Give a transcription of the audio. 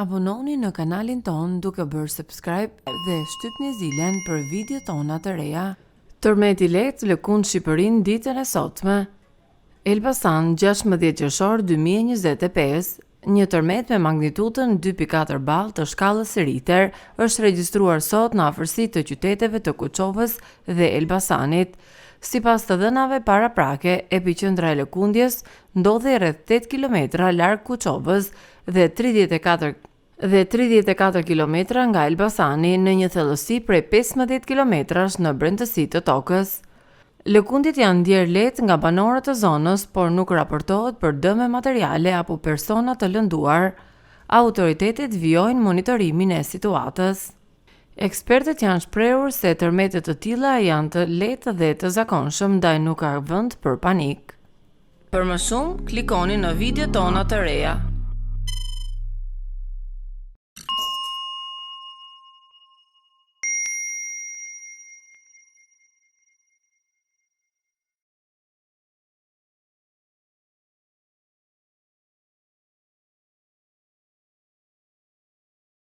Abononi në kanalin tonë duke bërë subscribe dhe shtypni zilen për videot tona të reja. Tërmet i lehtë lëkund Shqipërinë ditën e sotme. Elbasan, 16 qershor 2025, Një tërmet me magnitudën 2.4 ballë të shkallës Rihter është regjistruar sot në afërsi të qyteteve të Kuçovës dhe Elbasanit. Sipas të dhënave paraprake, epiqendra e lëkundjes ndodhej rreth 8 kilometra larg Kuçovës dhe 34 dhe 34 kilometra nga Elbasani në një thellësi prej 15 kilometrash në brendësi të tokës. Lëkundjet janë ndjerë lehtë nga banorët e zonës, por nuk raportohet për dëme materiale apo persona të lënduar. Autoritetet vijojnë monitorimin e situatës. Ekspertët janë shprehur se tërmete të tilla janë të lehtë dhe të zakonshëm, ndaj nuk ka vend për panik. Për më shumë, klikoni në videot tona të reja.